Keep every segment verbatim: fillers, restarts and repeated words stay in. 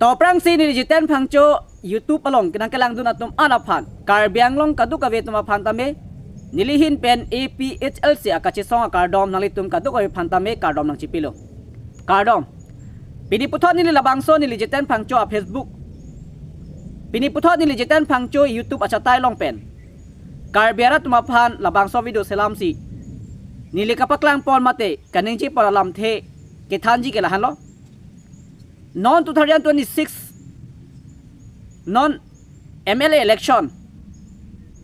To aphrangsi neli Jiten Phangcho YouTube along kenang kelangdun atum an aphan, Karbi Anglong kadokave atum aphan tame, neli ahin pen A P H L C akachesong akardom nanglitum kadokave aphan tame kardom nangchipilo. Kardom. Pini puthot neli labangso neli Jiten Phangcho a Facebook, pini puthot neli Jiten Phangcho YouTube achatai along pen Karbi arat atum aphan labangso video selamsi neli kapaklang pon mate kaningje pon alamthe kethanji ke lahenlo. Non two thousand twenty-six non M L A election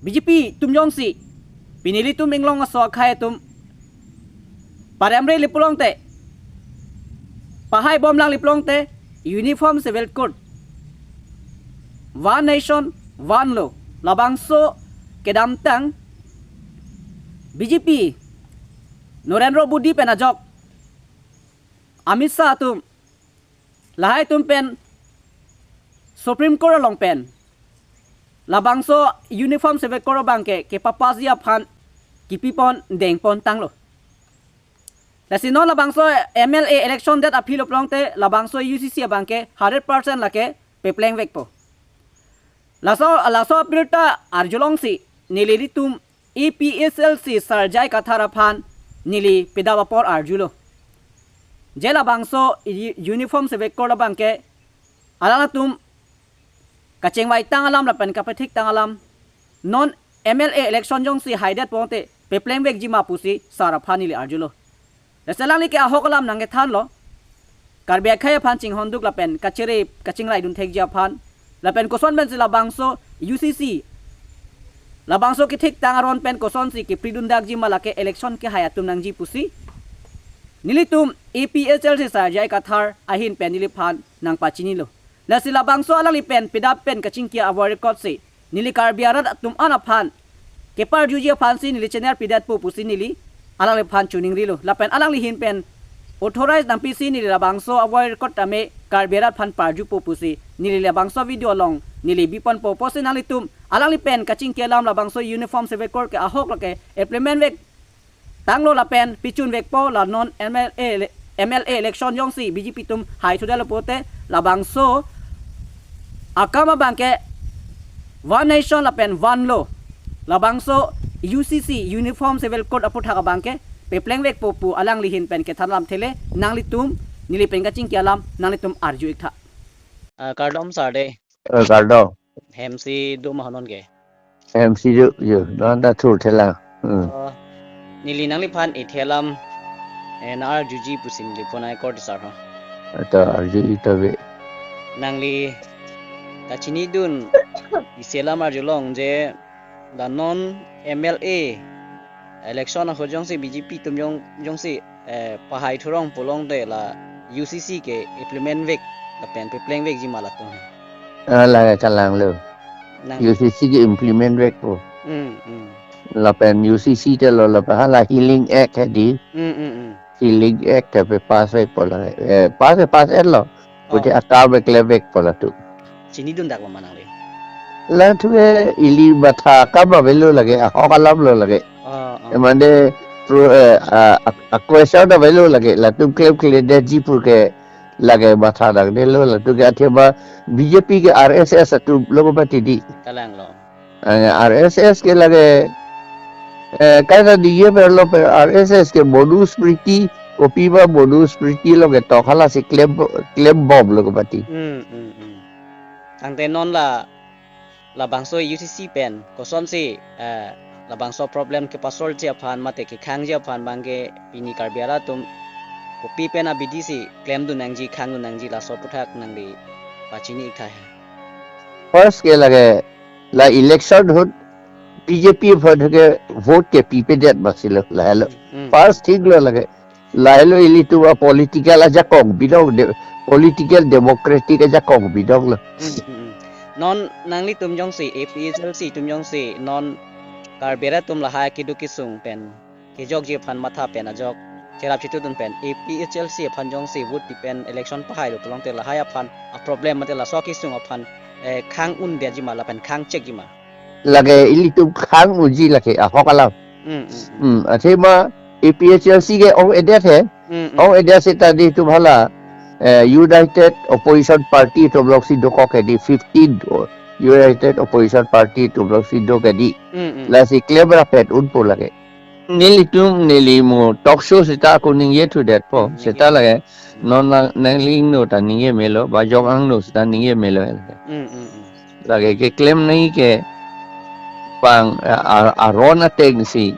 B J P atum jongsi pini ilitum inglong aso akhei atum paremri li pulote, pahai bom lang li pulote, Uniform Civil Code, One Nation, One Law, labangso kedamtang B J P Narendra Modi pen ajok Amit Shah atum, lahai atum pen Supreme Court along pen labangso Uniform Civil Code abangke kepapass ji aphan kipi pon deng pon tanglo. Lasi non labangso M L A election det aphi lo pulote labangso U C C abangke hundred percent lake pepleng vekpo. Laso, laso abirta arjulongsi neli ilitum A P H L C Sir J I Kathar aphan neli pedap apor arjulo. Je labangso i-, Uniform Civil Code abangke alangtum kachingvai tang alam lapen kapethik tang alam, non M L A election jongsi haidet pulote pepleng vekji ma pusi sir aphan neli arjulo. Lasi alangli ke ahok alam nangkethanlo. Karbi akhei aphan chinghonduk lapen kachere kachingraidun thekji aphan. Lapen koson pensi labangso U C C, labangso kethik tang aron pen kosonsi kepridun dakji ma lake election kehai atum nangji pusi nelitum A P H L C Sir J I Kathar ahin pen neliphan nangpachinilo. Lasi labangso alangli pen pedap pen kachingki avoid record si neli Karbi arat atum an aphan keparjuji aphansi neli channel pidetpo pusi neli alangliphan choningrilo. Lapen alangli ahin pen authorize nangpisi neli labangso avoid record tame Karbi arat aphan parjupo pusi neli labangso video along neli biponpo pusi nanglitum alangli pen kachingki alam labangso Uniform Civil Code ke ahok lake implement vek tanglo lapen pichun vekpo la non M L A ele-, M L A election jongsi B J P atum hai thudetlo pulote labangso akam abangke One Nation lapen One Law, labangso U C C Uniform Civil Code aputhak abangke pepleng vekpo pu alangli ahin pen kethan alamthe le nanglitum neli pen kachingki alam nanglitum arju iktha. Ah, kardom sir de. Eh, kardom. Hemsi do ma ho non ke? Hemsi do, yo, non ta thurthelang. Hmm. Oh, neli nangliphan ithe alam, eh, nang-arjuji pusi neli phone ai kor sir ho. Ata arju ita ve. Nangli kachinidun isi alam arjulong je la non M L A election ahut jongsi B J P atum jong, jongsi, eh, pahai thurong pulote la U C C ke implement vek lapen pepleng vekji ma latum. Ah, la kalanglo. Nang U C C ke implement vekpo. Hmm, hmm. Lapen U C C te lo lapen hala Healing Act hedi. Hmm, hmm, hmm. Healing Act te pe pass vekpo la. Eh, pass, pass-etlo. Oh. Pute akam klem vekpo latum. Chinidun dak lo ma nangli? Latum ke ili matha akam avelo lake, ahok alam lo lake. Oh, oh. Emane pro, eh, a, a, a question avelo lake, latum klemkledetji pu ke lake matha dangdetlo, latum ke athema B J P ke R S S atum lo ko patidi. Kalanglo. Eh, R S S ke lake, eh, kaita D F R lo pe R S S ke Manusmriti, kopi ba Manusmriti lo ketok halasi klem, klembomlo ko pati. Hmm, hmm, hmm. Tangte non la, labangso U C C pen kosonsi, eh, labangso problem kepasolveji aphan mate kekhangji aphan abangke pini Karbi arat atum kopi pen abidi si klemdun nangji, khangdun nangji laso aputhak nangli pachini iktha he. First ke lake la election ahut B J P aphan ke vote ke pipedet masilo lahelo. Hmm. First thing lo lake. Lahelo ilitum a political ajakong bidong de, political democratic ajakong bidonglo. Hmm, hmm, hmm. Non nanglitum jongsi, A P H L C atum jongsi, non Karbi arat atum lahai keduk kesung pen kejokji aphan matha pen ajok cherap chitudun pen A P H L C aphan jongsi vote pi pen election pahailo pulote lahai aphan a problem mate laso kesung aphan, eh, khang-undetji ma lapen khangchekji ma? Lake ilitum khang-unji lake ahok alam. Hmm, hmm, hmm. Hmm, athema A P H L C ke ong-edet he. Hmm, hmm. Ong-edet seta nelitum hala eh, United Opposition Party atum alongsi dokok hedi, fifteen o-, United Opposition Party atum alongsi do hedi. Hmm, hmm. Lasi klem rapet unpo lake. Nelitum neli mo talk show seta ako ningjethu detpo. Hmm, seta ningje. Lake. Hmm. Non na nangli ingno ta ningje melo, ba jok angno seta ningje melo. Hmm, hmm, hmm. Lake keklem nangji ke pang a, a, aron atengsi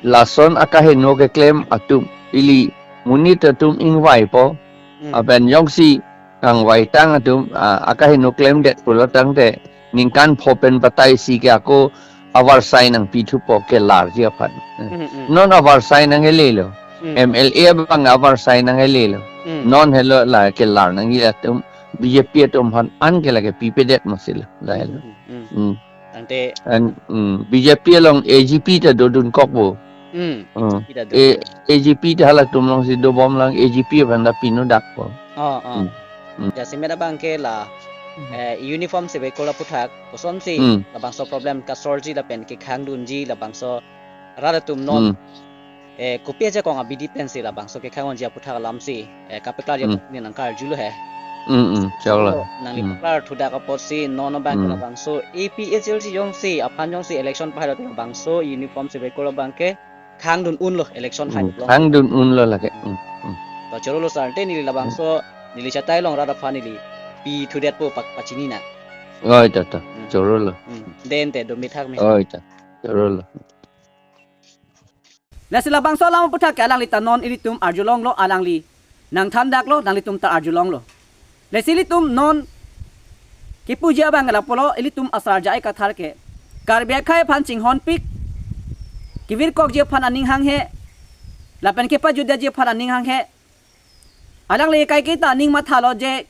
lason akaheno keklem atum ili monit atum ingvaipo. Hmm. Lapen jongsi kangvaitang atum, a, akaheno klemdet pulo tangte ningkan pho pen batai si ke ako avarsai nangpithupo kelarji aphan. Hmm, hmm. Non avarsai nanghelelo. Hmm. M L A abang avarsai nanghelelo. Hmm. Non helo la kelar nangji atum B J P atum aphan an ke lake pipedet masilo. Lahelo. Hmm, hmm, hmm. Hmm. Tangte an, hmm, B J P along A G P ta dodunkokpo. Hmm, hmm. A G P ta do. A-, A G P ta halatum alongsi dobom lang A G P aphan ta pinodakpo. Oh, oh. Hmm. Hmm. Jasemet abang ke la, hmm, eh, Uniform Civil Code aputhak, kosonsi, hmm, labangso problem kasolveji lapen kekhangdunji labangso rat atum non. Hmm. Eh, kopi ajakong abidi pensi labangso kekhangdunji aputhak alamsi, eh, kapeklarji, hmm, apot neli nangkarjulo he. Hmm, hmm, choklo. So, nangli, hmm, peklar thudak apotsi non abang ke, hmm, labangso A P H L C jongsi, aphan jongsi election pahai lo labangso Uniform Civil Code abang ke khangdun unlo election, hmm, hai lo. Khangdun unlo lake. Hmm, hmm. To chorolo sir, te neli labangso, hmm, neli chatai along rat aphan neli pithudetpo pak pachini na. Oi, to, to. Hmm. Chorolo. Hmm. Den te do mithak mi. Oi, to. Chorolo. Lasi labangso alam aputhak ke alangli ta non ilitum arjulonglo, alangli nangthandaklo, nanglitum ta arjulonglo. Lasi ilitum non kipuji abang lapulo, ilitum asar J I Kathar ke Karbi akhei aphan chinghonpik, kevirkokji aphan aning hanghe, lapen kepajutdetji aphan aning hanghe. Alangli kaiketa aning mathalo je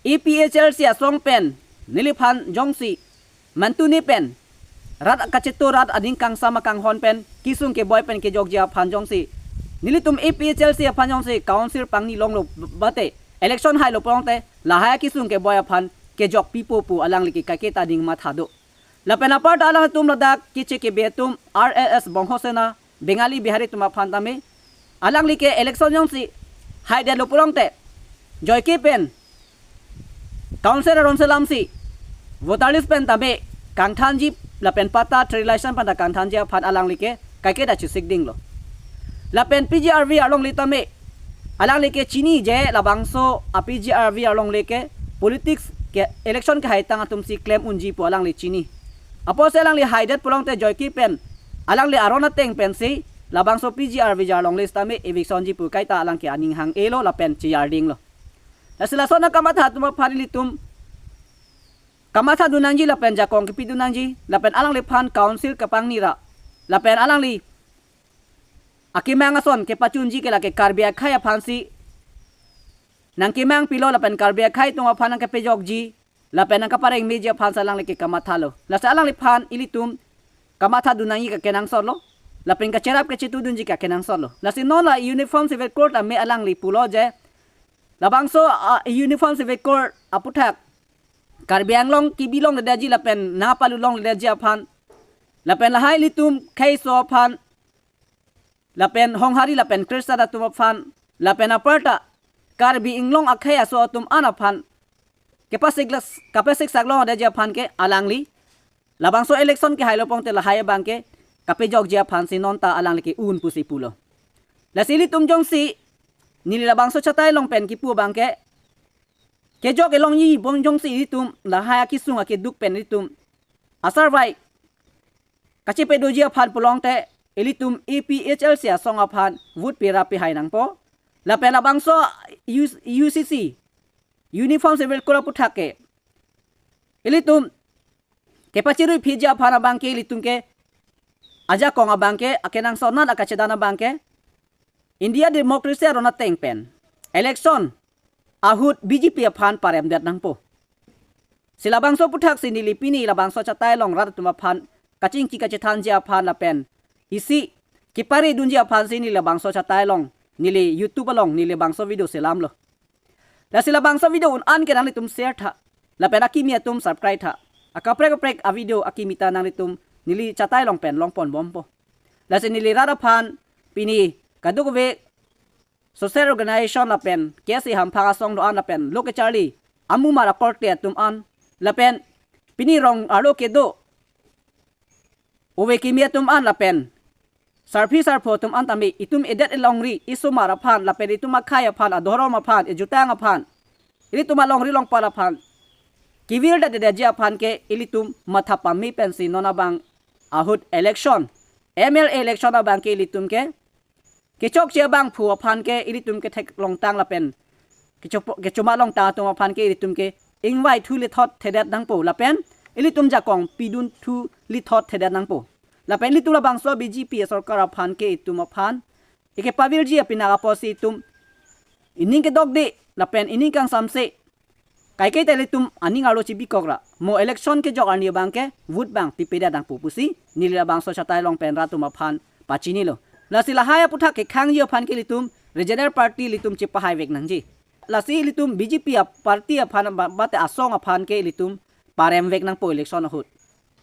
A P H L C asong pen neliphan jongsi mantuni pen rat kacheto, rat aning kangsam akanghon pen kesung keboi pen kejokji aphan jongsi nelitum A P H L C aphan jongsi council pangni longlo bate election hailo pulote lahai kesung keboi aphan kejok pipo pu alangli ke kaiketa aning matha do. Lapen aparta alangtum ladak keche kebe atum R S S Bongho Sena Bengali Bihari atum aphan tame alangli ke election jongsi haidetlo pulote joike pen council aron selamsi voter list pen tame kangthanji lapen patta three license pen ta kangthanji aphan alangli ke kaiketa chesik dinglo. Lapen P G R V alongle tame alangli ke chini je labangso a P G R V alongle ke politics ke election kehaitang atumsi klem unji pu alangli chini. Apotsi alangli haidet pulote joike pen alangli aron ateng pensi labangso P G R V alongle tame evictionji pu kaita alang ke aning hang-elo lapen cheyar dinglo. Lasi lason akamatha atum aphan ilitum kamathadun nangji lapen jakong kepidun nangji lapen alangliphan council kapangni ra lapen alangli akemang ason kepachunji ke lake Karbi akhei aphansi nangkemang pilo lapen Karbi akhei atum aphan nangkepejokji lapen nangkaparengmeji aphansi alangli ke kamathalo. Lasi alangliphan ilitum kamathadun nangji ke kenangsotlo. Lapen kacherap kachetudunji ke kenangsotlo. Lasi non la Uniform Civil Code tame alangli pulo je labangso, ah, Uniform Civil Code aputhak Karbi Anglong kebi longledetji lapen nangpalu longledetji aphan lapen lahai ilitum kheiso aphan lapen Honghari lapen Christian atum aphan lapen aparta Karbi Anglong akhei aso atum an aphan kepasik las-, kapasik saklongdetji aphan ke alangli labangso election kehailo pulote lahai abang ke kapejokji aphansi non ta alangli ke un pusi pulo. Lasi ilitum jongsi neli labangso chatai along pen kipu abang ke kejok elongji bom jongsi ilitum lahai akesung akeduk pen ilitum asarvai kachepedoji aphan pulote ilitum A P H L C asong aphan vote pera pehai nangpo. Lapen labangso U-, U C C Uniform Civil Code aputhak ke ilitum kepachirui phiji aphan abang ke ilitum ke ajakong abang ke akenangsot nat akachedan abang ke India democracy aron ateng pen election ahut B J P aphan paremdet nangpo. Si labangso aputhak si neli pini labangso chatai along rat atum aphan kachingki kachethanji aphan lapen isi keparedunji aphansi neli labangso chatai along neli YouTube along neli labangso video selamlo. Lasi labangso video un-an ke nanglitum share tha. Lapen akimi atum subscribe tha. Akaprek kaprek a video akimi ta nanglitum neli chatai along pen longponbompo. Lasi neli rat aphan pini kadokave social organization lapen K S A hamphang asong do-an lapen lo kecharli amumar akorte atum an lapen pini rong arlo kedo ove kimi atum an lapen sarpi sarpo atum an tame itum edet elongri isomar aphan lapen itum akhei aphan adhorom aphan ejutang aphan ilitum alongri longpat aphan kevirdet detji aphan ke ilitum matha pame pensi non abang ahut election, M L A election abang ke ilitum ke kechokche abangphu aphan ke ilitum ke theklongtang lapen kechopo- kechoma longtang atum aphan ke ilitum ke ingvai thu lithot thedet nangpo lapen ilitum jakong pidun thu lithot thedet nangpo. Lapen ilitum labangso B J P sorkar aphan ke itum aphan ike pavirji apinak apotsi itum ining kedokde lapen ining kangsamse kaiketa ilitum aning arlo chibikokra mo election kejok arni abang ke vote bang pipedet nangpo pusi neli labangso chatai long pen rat atum aphan pachinilo. Lasi lahai aputhak kekhangji aphan ke ilitum regional party ilitum chepahaivek nangji. Lasi ilitum B J P a party aphan ba- bate asong aphan ke ilitum paremvek nangpo election ahut.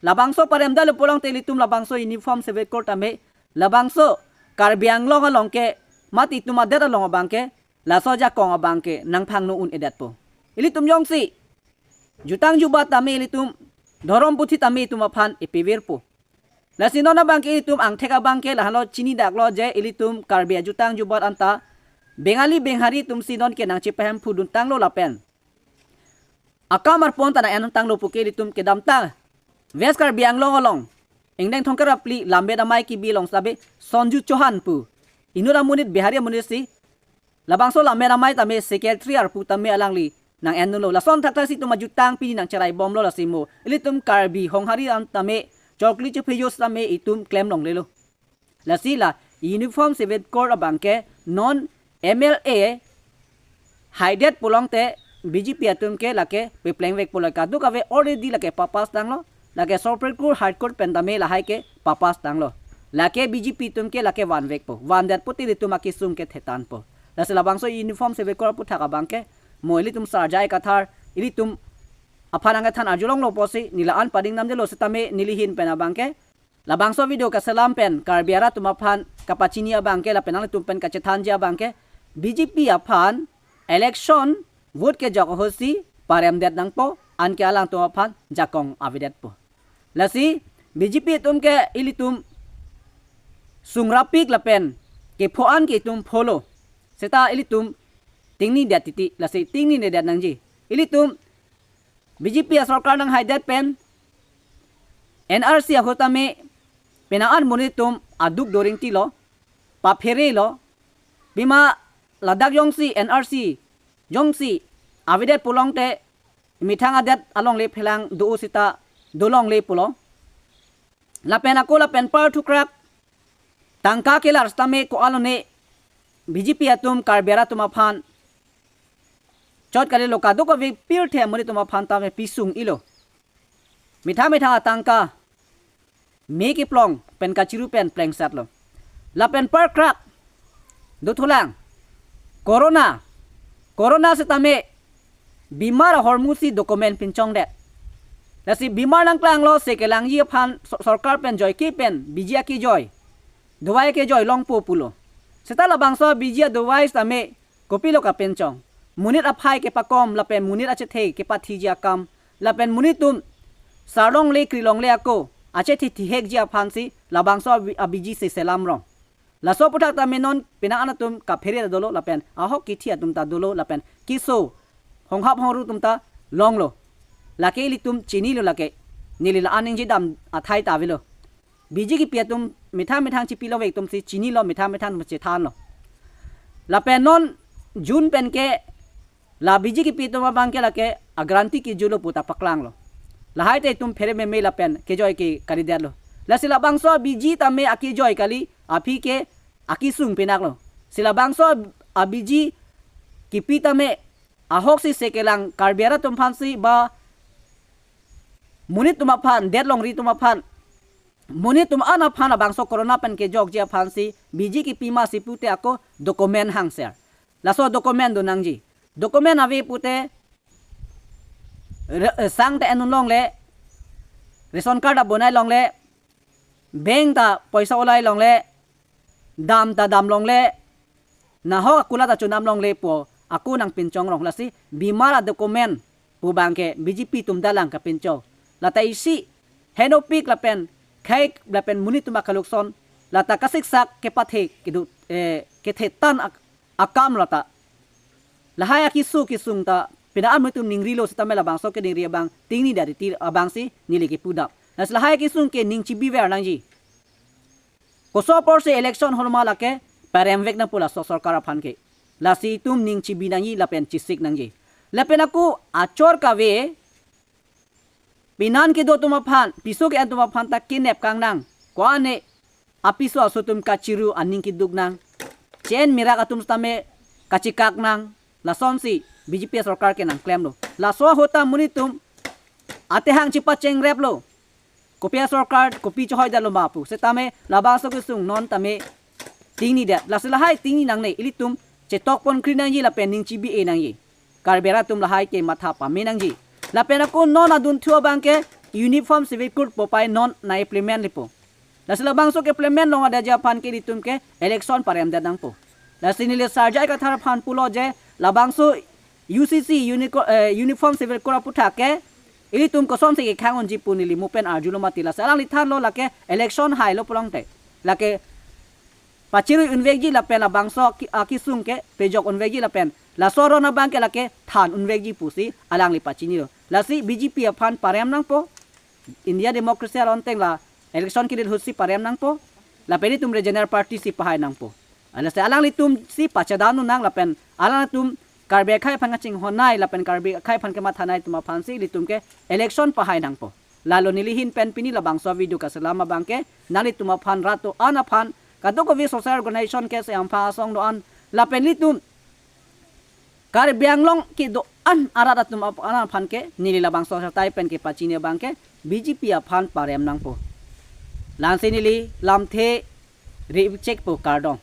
Labangso paremdetlo pulangte ilitum labangso Uniform Civil Code tame labangso Karbi Anglong along ke mati itum adet along abang ke laso ajakong abang ke nangphangno un-edetpo. Ilitum jongsi jutang jubat tame ilitum dhorom puthi tame itum aphan ipivirpo. Lasi non abang ke ilitum angthek abang ke lahenlo chinidaklo je ilitum Karbi ajutang jubat anta Bengali Benghari atumsi non ke nangchepahemphu duntanglo lapen akam arpon ta nang-en tanglo puke ilitum kedamtang West Karbi Anglong along ingdeng thongkre ra phli Lammet Amei kebi along sabe Sonju Chauhan pu inut amonit Bihari amonit si labangso Lammet Amei tame secretary arpu tame alangli nang-enlo. Lason thakthak si itum ajutang pini nangcheraibomlo lasi mo ilitum Karbi Honghari an tame chokli chephe-os tame itum klem longlelo. Lasi la Uniform Civil Code abang ke non M L A haidet pulangte B J P atum ke lake peplengvekpo, lake kadokave already lake papass tanglo, lake Supreme Court, High Court pen tame lahai ke papass tanglo. Lake B J P atum ke lake vanvekpo, vandet puti ilitum akesung ke thetanpo. Lasi labangso Uniform Civil Code aputhak abang ke mo ilitum Sarjai Kathar ilitum aphan angkethan arjulonglo pusi neli la-an pading namdelo setame neli ahin pen abang ke labangso video kaselam pen Karbi arat atum aphan kapachini abang ke lapen nanglitum pen kachethanji abang ke B J P aphan election vote kejok ahutsi paremdet nangpo, anke alangtum aphan jakong avedetpo. Lasi B J P atum ke ilitum sungrapik lapen kepho-an ke itum pholo. Seta ilitum tingnidet titi, lasi tingninedet nangji. Ilitum B J P asorkar nanghaidet pen N R C ahut tame penang an monit atum aduk doring tilo, papherelo, pima ladak jongsi N R C jongsi avedet pulangte methang adet alongle phelang do seta dolongle pulo. Lapen ako lapen par thukrak tangka kelar setame ko-an lone B J P atum Karbi arat atum aphan chot kalilo, kadokave pirthe amonit atum aphan tame pisung-ilo. Methang methang atangka me keplong pen kachiru pen plengsatlo. Lapen par krak dothulang corona, corona setame bimar ahormu si document pinchongdet. Lasi bimar nangklanglo se kelangji aphan so- sorkar pen joike pen biji akejoi, dawai akejoi longpo pulo. Seta labangso biji adawai setame kopilo kapinchong? Monit aphai kepakom lapen monit achethe kepathiji akam lapen monit atum sarlongle krilongle ako achethe thihekji aphansi labangso abi- abiji si selam rong. Laso aputhak tame non penang an atum kaphere dolo lapen ahok kithi atum ta dolo lapen keso honghap hongru atum ta longlo. Lake ilitum chinilo, lake neli la-an ningjedam athai ta avelo. Biji kepi atum methang methang chipilongvek atumsi chinilo, methang methang atum chethanlo. Lapen non June pen ke la biji kepi atum abang ke lake a guarantee kejulo puta paklanglo. Lahai te itum phere meme lapen kejoi ke kalidetlo. Lasi labangso biji tame akejoi kali, aphi ke akesung pinaklo. Si labangso abiji kepi tame ahok si se kelang Karbi arat atum aphansi ba monit atum aphan, det longri atum aphan, monit atum an aphan labangso corona pen kejokji aphansi biji kepi masi pute ako document hangser. Laso document do nangji. Document ave pute re- eh, sang ta en-un longle, ration card ta bonai longle, bank ta poisa ulai longle, dam ta dam longle, nahok akulat achonam longlepo, ako nangpinchongrong. Lasi Bima adocument pu abangke B J P atum dalang kapinchong. Lata isi henopik lapen khei lapen monit atum akalokson, lata kasiksak kepathe kedo, eh, kethetan ak-, akam lata. Lahai akisu kisung ta pina amonit atum ningrilo sitame labangso keningri abang tingni det titi abangsi neli kipudam. Lasi lahai akisung ke ning chibiver nangji. Koso apotsi election holo ma lake paremvek nangpo laso sorkar aphan ke. Lasi itum ning chibi nangji lapen chisik nangji. Lapen ako achor kave, pinan kedo atum aphan, piso ke-en atum aphan ta kenep kangnang. Ko-an ne apiso aso atum kachiru aning keduk nang. Chen mirak atum sitame kachikak nang. Lasonsi B J P sorkar ke nangklemlo. Laso ahut ta monit atum atehang chipacheng replo. Kopi asorkar, kopi chohoi dalo ma pu. Sitame labangso kesung non tame tingni det. Lasi lahai tingni nangne, ilitum chetok ponkri nangji lapen ning chibi-e nangji. Karbi arat atum lahai ke matha pame nangji. Lapen ako non adunthu abangke Uniform Civil Code popai non na-implement lepo. Lasi labangso ke-implement longledetji aphan ke ilitum ke election parem det nangpo. Lasi neli Sarjai Kathar aphan pulo je labangso U C C unico-, eh, Uniform Civil Code aputhak ke ilitum kosonsi kekhang unji pu neli mo pen arjulo mati. Lasi alangli thanlo lake election hailo pulote, lake pachirui unvekji lapen labangso aki-, akisung ke pejok unvekji lapen laso aron abangke lake than unvekji pusi alangli pachinilo. Lasi B J P aphan parem nangpo. India democracy along ateng la election kirit ahutsi parem nangpo. Lapen itum regional party si pahai nangpo. Lasi alanglitumsi pachadam nang lapen alanglitum Karbi akhei aphan kachinghonnei lapen Karbi akhei aphan kemathanei atum aphansi ilitum ke election pahai nangpo. Lalo neli ahin pen pini labangso video kaselam abangke nanglitum aphan rat do-an aphan, kadokave social organization ke se ampha asong do-an lapen ilitum Karbi Anglong kedo-an arat atum ap-, an aphan ke neli labangso asatai pen kepachini abangke B J P aphan parem nangpo. La-ansi neli lamthe ri chek po, kardom.